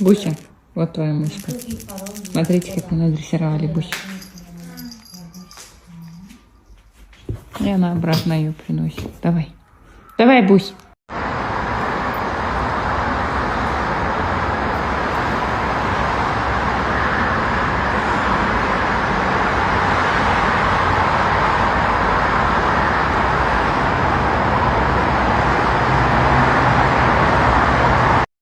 Буся, вот твоя мышка. Смотрите, как мы надрессировали Бусю. И она обратно ее приносит. Давай. Давай, Бусь.